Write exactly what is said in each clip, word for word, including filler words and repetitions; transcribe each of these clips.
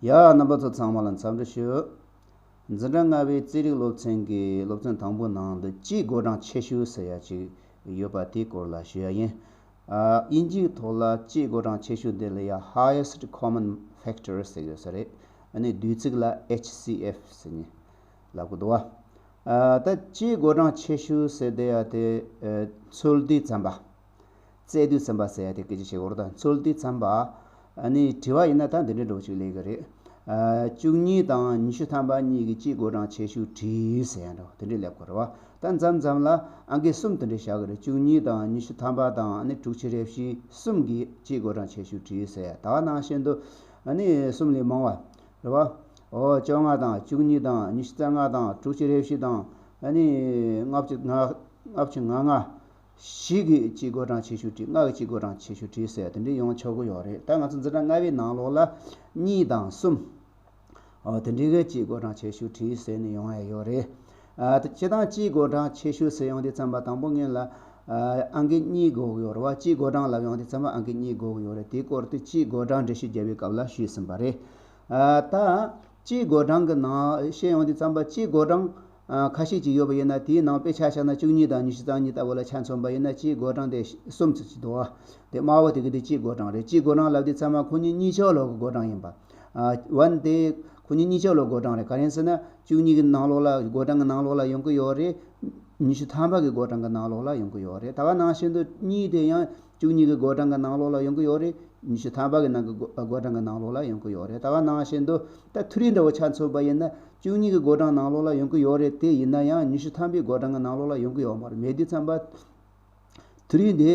ཡ། རྣམ་པ་ཚོ་ཚང་མ་ལ་འཚམས་འདྲི་ཞུ། འཛིན་གྲྭ་ལྔ་པའི་རྩིས་རིག་སློབ་ཚན་གྱི་སློབ་ཚན་དང་པོའི་ནང་དུ་སྤྱིའི་བགོད་གྲངས་ཆེ་ཤོས་ཟེར་ཡ་ཅིག་ཡོད་པ་དེའི་སྐོར་ལ་ཞུ་ཡ་ཡིན། ཨ། དབྱིན་ཇིའི་ཐོག་ལ་སྤྱིའི་བགོད་གྲངས་ཆེ་ཤོས་དེ་ལ་ཡ་highest common factor ཟེར་ཡོད་ས་རེད། ཨ་ནི་བསྡུས་ཚིག་ལ་H C F ཟེར་ནས་ལབ་གི་འདུག་བ། ཨ། ད་སྤྱིའི་བགོད་གྲངས་ཆེ་ཤོས་ཟེར་བསྡད་ཡ་དེ། ཨ། འཚོལ་དུས་ཙམ་པ། བཙལ་དུས་ཙམ་པ་ཟེར་ཡ་དེ་སྐད་ཆ་བཤད་དགོས་རེད། ད་འཚོལ་དུས་ཙམ་པ། ཨ་ནི་དྲི་བ་ཡིན་ན་ད་འདི་འདྲ་འདྲ་བོ་ཅིག་སླེབས་ཀྱི་རེད། ཨ། བཅུ་གཉིས་དང་ཉི་ཤུ་ཐམ་པ་གཉིས་ཀྱི་སྤྱིའི་བགོད་གྲངས་ཆེ་ཤོས་བྲིས་ཟེར་ཡ་འདྲ་བོ་དེ་འདྲ་སླེབས་དགོས་རེད་བ། ད་མཚམས་མཚམས་ལ་ཨང་ཀི་གསུམ་དེ་འདྲ་བཞག་གི་རེད། བཅུ་གཉིས་དང་ཉི་ཤུ་ཐམ་པ་དང་ཨ་ནི་དྲུག་ཅུ་རེ་བཞི། གསུམ་གྱི་སྤྱིའི་བགོད་གྲངས་ཆེ་ཤོས་བྲིས་ཟེར་ཡ། ད་ག་ནང་བཞིན་དུ་ཨ་ནི་གསུམ་ལས་མང་བ། རེད་བ། ཨོ། བཅོ་ལྔ་དང་བཅུ་གཉིས་དང་ཉི་ཤུ་རྩ་ལྔ་དང་དྲུག་ཅུ་རེ་བཞི་དང་། ཨ་ནི་ལྔ་བཅུ་ང་། ལྔ་བཅུ་ང་ལྔ། བཞི་གི་སྤྱིའི་བགོད་གྲངས་ཆེ་ཤོས་བྲིས། ལྔ་གི་སྤྱིའི་བགོད་གྲངས་ཆེ་ཤོས་བྲིས་ཟེར་དེ་འདྲ་ཡོང་ཆོག་གི་ཡོད་རེད། ད་ང་ཚོ་འཛིན་གྲྭ་ལྔ་པའི་ནང་ལོགས་ལ་གཉིས་དང་གསུམ། ཨོ། དེ་འདྲའི་གི་སྤྱིའི་བགོད་གྲངས་ཆེ་ཤོས་བྲིས་ཟེར་ནས་ཡོང་ཡ་ཡོད་རེད། ཨ། ད་སྤྱིར་བཏང་སྤྱིའི་བགོད་གྲངས་ཆེ་ཤོས་ཟེར་ཡོང་དུས་ཙམ་པ་དང་པོ་ངོས་ལ། ཨ། ཨང་ཀི་གཉིས་དགོས་ཀྱི་ཡོད་རེད་བ། སྤྱིའི་བགོད་གྲངས་ལབ་ཡོང་དུས་ཙམ་པ་ཨང་ཀི་གཉིས་དགོས་ཀྱི་ཡོད་རེད། དེའི་སྐོར་དེ་སྤྱིའི་བགོད་གྲངས་འགྲེལ་བཤད་རྒྱབ་པའི་སྐབས་ལ་ཞུས་ཟིན་པ་རེད། ཨ། ད་སྤྱིའི་བགོད་གྲངས་ཀྱི་ནང་བཤད་ཡོང་དུས་ཙམ་པ་སྤྱིའི་བགོད་གྲངས། ཨ། ཁ་ཤས་ཅིག་ཡོད་པ་ཡིན་ན། དེའི་ནང་དཔེ་ཆ་བཞག་ན་བཅུ་གཉིས་དང་ཉི་ཤུ་རྩ་གཉིས་ལྟ་བུ་ལ་ཆ་མཚོན་པ་ཡིན་ན། སྤྱིའི་བགོད་གྲངས་དེ་གསུམ་ཙམ་ཅིག་འདུག་བ། དེ་དམར་པོ་དེ་གི་དེ་སྤྱིའི་བགོད་གྲངས་རེད། སྤྱིའི་བགོད་གྲངས་ལབ་དུས་ཙམ་པ་ཁོ་གཉིས་གཉིས་ཆར་ལོག་གི་བགོད་གྲངས་ཡིན་པ། ཨ། ཝན་དེ་ཁོ་གཉིས་གཉིས་ཆར་ལོག་བགོད་གྲངས་རེད། ག་རེ་ཡིན་ཟེར་ན་བཅུ་གཉིས་ཀྱི་ནང་ལོགས་ལ། བགོད་གྲངས་ཀྱི་ནང་ལོགས་ལ་ཡོང་གི་ཡོད་རེད། ཉི་ཤུ་ཐམ་པ་གི་བགོད་གྲངས་ཀྱི་ནང་ལོགས་ལ་ཡོང་གི་ཡོད་རེད། ད་ག་ནང་བཞིན་དུ་གཉིས་དེ་ཡང་བཅུ་གཉིས་ཀྱི་བགོད་གྲངས་ཀྱི་ནང་ལོགས་ལ་ཡོང་གི་ཡོད་རེད། ཉི་ཤུ་ཐམ་པ་གི་ནང་གི་བགོ་བགོད་གྲངས་ཀྱི་ནང་ལོགས་ལ་ཡོང་གི་ཡོད་རེད། ད་ག་ནང་བཞིན་དུ་ད་མཐུད་རིས་འདྲ་བོ་ཆ་མཚོན་པ་ཡིན་ན། བཅུ་གཉིས་ཀྱི་བགོད་གྲངས་ནང་ལོགས་ལ་ཡོང་གི་ཡོད་རེད། དེ་ཡིན་ན་ཡང་ཉི་ཤུ་ཐམ་པའི་བགོད་གྲངས་ཀྱི་ནང་ལོགས་ལ་ཡོང་གི་ཡོད་མ་རེད། མེད་དུས་ཙམ་པ། མཐུད་རིས་འདི་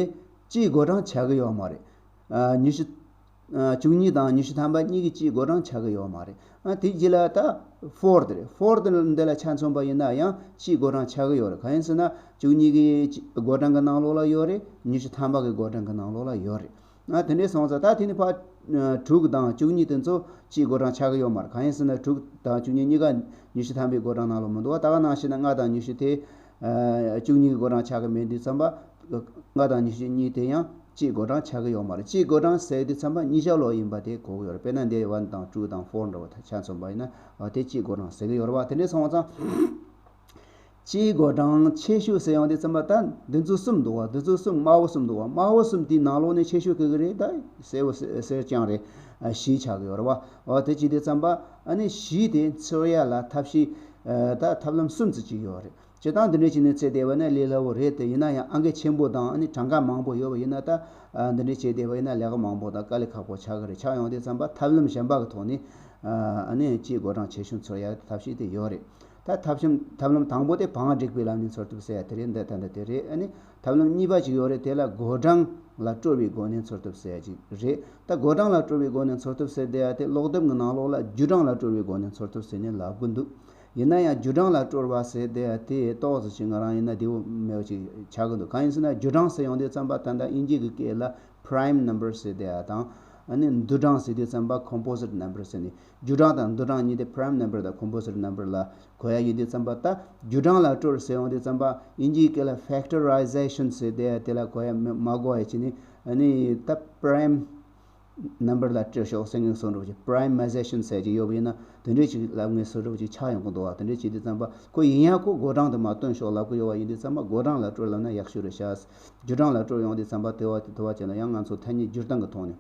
སྤྱིའི་བགོད་གྲངས་ཆགས་ཀྱི་ཡོད་མ་རེད། ཨ། ཉི་ཤུ། ཨ། བཅུ་གཉིས་དང་ཉི་ཤུ་ཐམ་པ་གཉིས་ཀྱི་སྤྱིའི་བགོད་གྲངས་ཆགས་ཀྱི་ཡོད་མ་རེད། ཨ། དེ་རྗེས་ལ་ད་ཕོར་དེ་རེད། ཕོར་དེ་འདི་ལ་ཆ་མཚོན་པ་ཡིན་ན་ཡང་སྤྱིའི་བགོད་གྲངས་ཆགས་ཀྱི་ཡོད་རེད། གང་ཡིན་ཟེར་ན་བཅུ་གཉིས་ཀྱི་བགོད་གྲངས་ཀྱི་ནང་ལོགས་ལ་ཡོད་རེད། ཉི་ཤུ་ཐམ་པ་གི་བགོད་གྲངས་ཀྱི་ནང་ལོགས་ལ་ཡོད་རེད། ཨ། དེ་འདྲས་སོང་ཙང་ད་དེ་ནི་ཕར། ཨ། དྲུག་དང་བཅུ་གཉིས་དེ་ཚོ་སྤྱིའི་བགོད་གྲངས་ཆགས་ཀྱི་ཡོད་མ་རེད། གང་ཡིན་ཟེར་ན་དྲུག་དང་བཅུ་གཉིས་གཉིས་ཀ་ཉི་ཤུ་ཐམ་པའི་བགོད་གྲངས་ནང་ལ་མི་འདུག་བ། ད་ག་ནང་བཞིན་ན་ལྔ་དང་ཉི་ཤུ་དེ། ཨ། བཅུ་གཉིས་ཀྱི་བགོད་གྲངས་ཆགས་ཀྱི་མེད་དུས་ཙམ་པ། ལྔ་དང་ཉི་ཤུ་གཉིས་དེ་ཡང་སྤྱིའི་བགོད་གྲངས་ཆགས་ཀྱི་ཡོད་མ་རེད། སྤྱིའི་བགོད་གྲངས་ཟེར་དུས་ཙམ་པ་གཉིས་ཆར་ལོག་ཡིན་པ་དེ་གོ་གི་ཡོད་རེད། དཔེར་ན་འདི་ཝན་དང་ཊུ་དང་ཕོར་འདྲ་བོ་ཆ་མཚོན་པ་ཡིན་ན། ཨ། དེ་སྤྱིའི་བགོད་གྲངས་ཟེར་གྱི་ཡོད་རེད་བ། དེ་འདྲས་སོང་བ་ཙང་། སྤྱིའི་བགོད་གྲངས་ཆེ་ཤོས་ཟེར་ཡོང་དུས་ཙམ་པ་ད་འདི་ཚོ་གསུམ་འདུག་བ། འདི་ཚོ་གསུམ། དམར་པོ་གསུམ་འདུག་བ། དམར་པོ་གསུམ་དེའི་ནང་ལོགས་ནས་ཆེ་ཤོས་ག་གི་རེད། ད་སེར་པོ་སེར་སེར་རྐྱང་རེད། ཨ། བཞི་ཆགས་ཀྱི་ཡོད་རེད་བ། འོ། དེ་བྱེད་དུས་ཙམ་པ་ཨ་ནི་བཞི་དེ་འཚོལ་ཡ་ལ་ཐབས་ཤེས། ཨ། ད་ཐབས་ལམ་གསུམ་ཙམ་ཅིག་ཡོད་རེད། སྤྱིར་བཏང་འདི་འདྲས་བྱས་ནས་བཙལ་བསྡད་པ་ན་ལས་སླ་བོ་རེད་དེ། ཡིན་ན་ཡང་ཨང་ཀི་ཆེན་པོ་དང་ཨ་ནི་གྲངས་ཀ་མང་པོ་ཡོད་པ་ཡིན་ན། ད། ཨ། འདི་འདྲས་བྱས་བསྡད་པ་ཡིན་ན་ལས་ཀ་མང་པོ་དང་དཀའ་ལས་ཁག་པོ་ཆགས་ཀྱི་རེད། ཆགས་ཡོང་དུས་ཙམ་པ་ཐབས་ལམ་གཞན་པ་གི་ཐོག་ནས། ཨ། ཨ་ནི་སྤྱིའི་བགོད་གྲངས་ཆེ་ཤོས་འཚོལ་ཡ་ཐབས་ཤེས་དེ་ཡོད་རེད། ད་ཐབས་ཤེས། ཐབས་ལམ་དང་པོ་དེ་བང་སྒྲིག་པའི་ལམ་ནས་འཚོལ་ཐུབ་ཟེར་ཡ་དེ་རེད། འདི་ད་འདི་དེ་རེད། ཨ་ནི་ཐབས་ལམ་གཉིས་པ་ཅིག་ཡོད་རེད། དེ་ལ་བགོད་གྲངས་ལ་སྤྲོད་པའི་སྒོ་ནས་འཚོལ་ཐུབ་ཟེར་ཡ་ཅིག་རེད། ད་བགོད་གྲངས་ལ་སྤྲོད་པའི་སྒོ་ནས་འཚོལ་ཐུབ་ཟེར་བསྡད་ཡ་དེ་ཀློག་དེབ་ཀྱི་ནང་ལོགས་ལ་རྒྱུ་གྲངས་ལ་སྤྲོད་པའི་སྒོ་ནས་འཚོལ་ཐུབ་ཟེར་ནས་ལབ་གི་འདུག་ཡིན་ན་ཡང་རྒྱུ་གྲངས་ལ་སྤྲོད་པ་ཟེར་བསྡད་ཡ་དེ་ཏོག་ཙམ་ཅིག་ང་རང་ཡིན་ན་བདེ་པོ་མེད་པ་ཅིག་ཆགས་ཀྱི་འདུག་གང་ཡིན་ཟེར་ན་རྒྱུ་གྲངས་ཟེར་ཡོང་དུས་ཙམ་པ་ད་ལྟ་དབྱིན་ཇི་གི་སྐད་ལ་prime number ཟེར་བསྡད་ཡ་དང་། ཨ་ནི་འདུ་གྲངས་ཟེར་དུས་ཙམ་པ་composite number ཟེར་ནས། རྒྱུ་གྲངས་དང་འདུ་གྲངས་གཉིས་དེ་prime number དང་composite number ལ་གོ་ཡ་ཡིན་དུས་ཙམ་པ། ད་རྒྱུ་གྲངས་ལ་སྤྲོད་ཟེར་ཡོང་དུས་ཙམ་པ་དབྱིན་ཇིའི་སྐད་ལ་factorization ཟེར་བསྡད་ཡ་དེ་ལ་གོ་ཡ་མ་གོ་ཡ་བྱས་ནས། ཨ་ནི་ད་prime number ལ་སྤྲོད་ཤོག་ཟེར་མཁན་བཟོ་འདྲ་བོ་ཅིག primeization ཟེར་གྱི་ཡོད་པ་ཡིན་ན་དེ་འདྲས་ཅིག་ལབ་མཁན་བཟོ་འདྲ་བོ་ཅིག་ཆགས་ཡོང་གི་འདུག་བ། དེ་འདྲས་བྱེད་དུས་ཙམ་པ་ཁོ་ཡིན་ཡང་ཁོ་བགོད་གྲངས་དུ་མ་སྟོན་ཤོག་ལབ་གི་ཡོད་པ་ཡིན་དུས་ཙམ་པ་བགོད་གྲངས་ལ་སྤྲོད་ལབ་ན་ཡག་ཤོས་རེད་ཤག་རྒྱུ་གྲངས་ལ་སྤྲོད་ཡོང་དུས་ཙམ་པ་དེ་བ་དེ་དུ་བ་བྱས་ན་ཡང་ང་ཚོ་ཐ་སྙད་སྒྱུར་སྟངས་ཀྱི་ཐོག་ནས་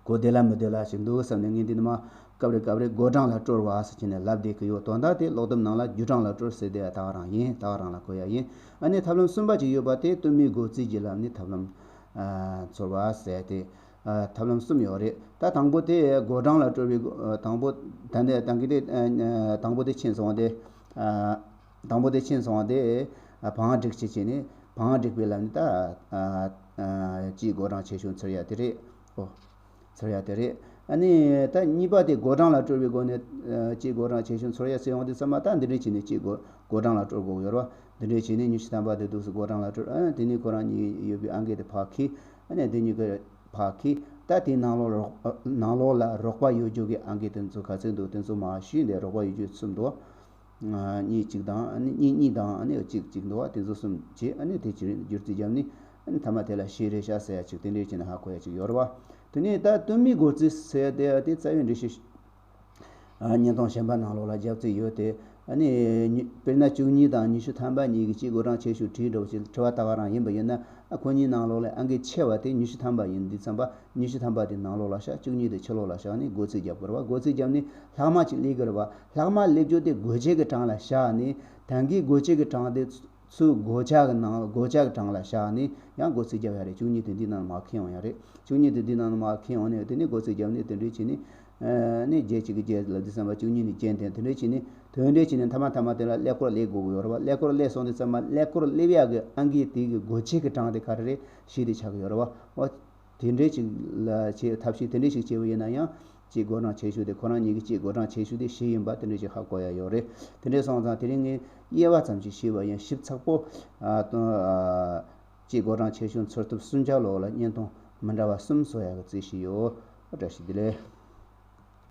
གོ་བདེ་ལ་མི་བདེ་ལ་ཞིག་འདུག་བསམ་ནས། ངས་འདི་ནི་མ་སྐབས་རེ་སྐབས་རེ་བགོད་གྲངས་ལ་སྤྲོད་པ་ཟེར་གྱི་ནས་ལབ་བསྡད་ཀྱི་ཡོད། དོན་དག་དེ་ཀློག་དེབ་ནང་ལ་རྒྱུ་གྲངས་ལ་སྤྲོད་ཟེར་བསྡད་ཡ་ད་ག་རང་ཡིན། ད་ག་རང་ལ་གོ་ཡ་ཡིན། ཨ་ནི་ཐབས་ལམ་གསུམ་པ་ཅིག་ཡོད་པ་དེ་སྟོན་མོའི་བགོ་རྩིས་ཀྱི་ལམ་ནས་ཐབས་ལམ། ཨ། འཚོལ་བ་ཟེར་ཏེ། ཨ། ཐབས་ལམ་གསུམ་ཡོད་རེད། ད་དང་པོ་དེ་བགོད་གྲངས་ལ་སྤྲོད་པའི་བགོ་ཨ། དང་པོ་ད་ནས་དང་གི་དེ། ཨ། དང་པོ་དེ་ཕྱིན་སོང་བ་དེ། ཨ། དང་པོ་དེ་ཕྱིན་སོང་བ་དེ། ཨ། བང་སྒྲིག་བྱེད་བྱས་ནས་བང་སྒྲིག་པའི་ལམ་ནས་ད། ཨ། ཨ། སྤྱིའི་བགོད་གྲངས་ཆེ་ཤོས་འཚོལ་ཡ་དེ་རེད། ཨོ། འཚོལ་ཡ་དེ་རེད། ཨ་ནི་ད་གཉིས་པ་དེ་བགོད་གྲངས་ལ་སྤྲོད་པའི་སྒོ་ནས། ཨ། སྤྱིའི་བགོད་གྲངས་ཆེ་ཤོས་འཚོལ་ཡ་ཟེར་ཡོང་དུས་ཙམ་པ་ད་འདི་འདྲས་བྱས་ནས་སྤྱིའི་བགོ་བགོད་གྲངས་ལ་སྤྲོད་དགོས་ཡོད་རེད་བ། འདི་འདྲས་བྱས་ནས་ཉི་ཤུ་ཐམ་པ་དེ་འདུག་སེ་བགོད་གྲངས་ལ་སྤྲོད། ཨ། དེ་ནས་ཁོ་རང་གཉིས་ཡོད་པའི་ཨང་ཀི་དེ་ཕར་འཁྱེར། ཨ་ནི་འདི་གཉིས་ཀ་ཕར་འཁྱེར། ད་དེའི་ནང་ལོགས་རོགས། ནང་ལོགས་ལ་རོགས་པ་ཡོད་རྒྱུ་གི་ཨང་ཀི་དེ་ཚོ་ག་ཚོད་འདུག་དེ་ཚོ་མར་བཤུས་ནས་རོགས་པ་ཡོད་རྒྱུ་གསུམ་འདུག་གཉིས་གཅིག་དང་། ཨ་ནི་གཉིས་གཉིས་དང་། ཨ་ནི་གཅིག་གཅིག་འདུག་བ། དེ་ཚོ་གསུམ་བྱས། ཨ་ནི་དེ་བྱས་སྒྱུར་རྩིས་བརྒྱབ་ནས། ཨ་ནི་མཐའ་མ་དེ་ལ་བཞི་རེད་ཤག་ཟེར་ཡ་ཅིག་དེ་འདྲས་བྱས་ནས་ཧ་གོ་ཡ་ཅིག་ཡོད་རེད་བ། དེ་ནས་ད་སྟོན་མོའི་བགོ་རྩིས་ཟེར་ཡ་དེ་རྩ་བའི་འགྲེལ་བཤད། བརྙན་ཐུང་གཞན་པ་ནང་ལོགས་ལ་རྒྱབ་རྩིས་ཡོད་དེ། ཨ་ནི་ཉི་དཔེར་ན་བཅུ་གཉིས་དང་ཉི་ཤུ་ཐམ་པ་གཉིས་ཀྱི་གཅིག་བགོད་གྲངས་ཆེ་ཤོས་བྲིས་འགྲོ་ཞེས་དྲི་བ་ལྟ་བ་རང་ཡིན་པ་ཡིན་ན། ཨ་ཁོ་གཉིས་ནང་ལོགས་ལ་ཨང་ཀི་ཆེ་བ་དེ་ཉི་ཤུ་ཐམ་པ་ཡིན་དུས་ཙམ་པ། ཉི་ཤུ་ཐམ་པ་དེ་ནང་ལོགས་ལ་བཞག་བཅུ་གཉིས་དེ་ཕྱི་ལོགས་ལ་བཞག་ནས་བགོད་རྩིས་རྒྱབ་དགོས་རེད་བ། བགོད་རྩིས་རྒྱབ་ནས་ལྷག་མ་ཅིག་སླེབས་ཀྱི་རེད་བ། ལྷག་མ་སླེབས་རྒྱུ་དེ་བགོད་བྱེད་ཀྱི་གྲངས་ལ་བཞག་ནས། ད་གིན་བགོད་བྱེད་ཀྱི་གྲངས་དེ་ཚུར་བགོ་བྱ་གི་ནང་བགོ་བྱ་གི་གྲངས་ལ་བཞག་ནས་ཡང་བགོ་རྩིས་རྒྱབ་ཡ་རེད། བཅུ་གཉིས་དེ་འདི་ནང་མར་འཁྱེར་ཡོང་ཡ་རེད། བཅུ་གཉིས་དེ་འདི་ནང་མར་འཁྱེར་ཡོང་ནས་དེ་ནས་བགོ་རྩིས་རྒྱབ་ནས་དེ་འདྲས་བྱས་ནས། ཨ་ནི་བརྒྱད་གཅིག་གི་བརྒྱད་ལབ་དུས་ཙམ་པ་བཅུ་གཉིས་ནས་རྐྱེན་དེ་དེ་འདྲས་བྱས་ནས། དེ་འདྲས་བྱས་ནས་མཐའ་མ་མཐའ་མ་དེ་ལ་ཀླད་ཀོར་སླེབས་དགོས་ཀྱི་ཡོད་རེད་བ། ཀླད་ཀོར་སླེབས་སོང་དུས་ཙམ་པ་ཀླད་ཀོར་སླེབས་ཡ་གི་ཨང་ཀི་དེ་གི་བགོ་བྱེད་ཀྱི་གྲངས་དེ་ག་རེ་རེད་བཞི་དེ་ཆགས་ཀྱི་ཡོད་རེད་བ། དེ་འདྲས་ཅིག་ལ་བྱེད་ཐབས་ཤེས་དེ་འདྲས་ཤིག་བྱས་པ་ཡིན་ན་ཡང་། གཅིག་བགོད་གྲངས་ཆེ་ཤོས་དེ་ཁོ་རང་གཉིས་ཀྱི་གཅིག་བགོད་གྲངས་ཆེ་ཤོས་དེ་བཞི་ཡིན་པ་དེ་འདྲས་ཅིག་ཧ་གོ་ཡ་ཡོད་རེད། དེ་འདྲས་སོང་ཙང་དེ་རིང་ངས་དབྱེ་བ་ཙམ་ཞིག་ཕྱེས་པ་ཡིན། ཞིབ་ཚགས་པོ། ཨ་དང་། ཨ་གཅིག་བགོད་གྲངས་ཆེ་ཤོས་འཚོལ་ཐབས་སུམ་ཆ་ལོགས་ལ་བརྙན་ཐུང་མི་འདྲ་བ་གསུམ་བཟོ་ཡ་གི་རྩིས་ཞིག་ཡོད། བཀྲ་ཤིས་བདེ་ལེགས།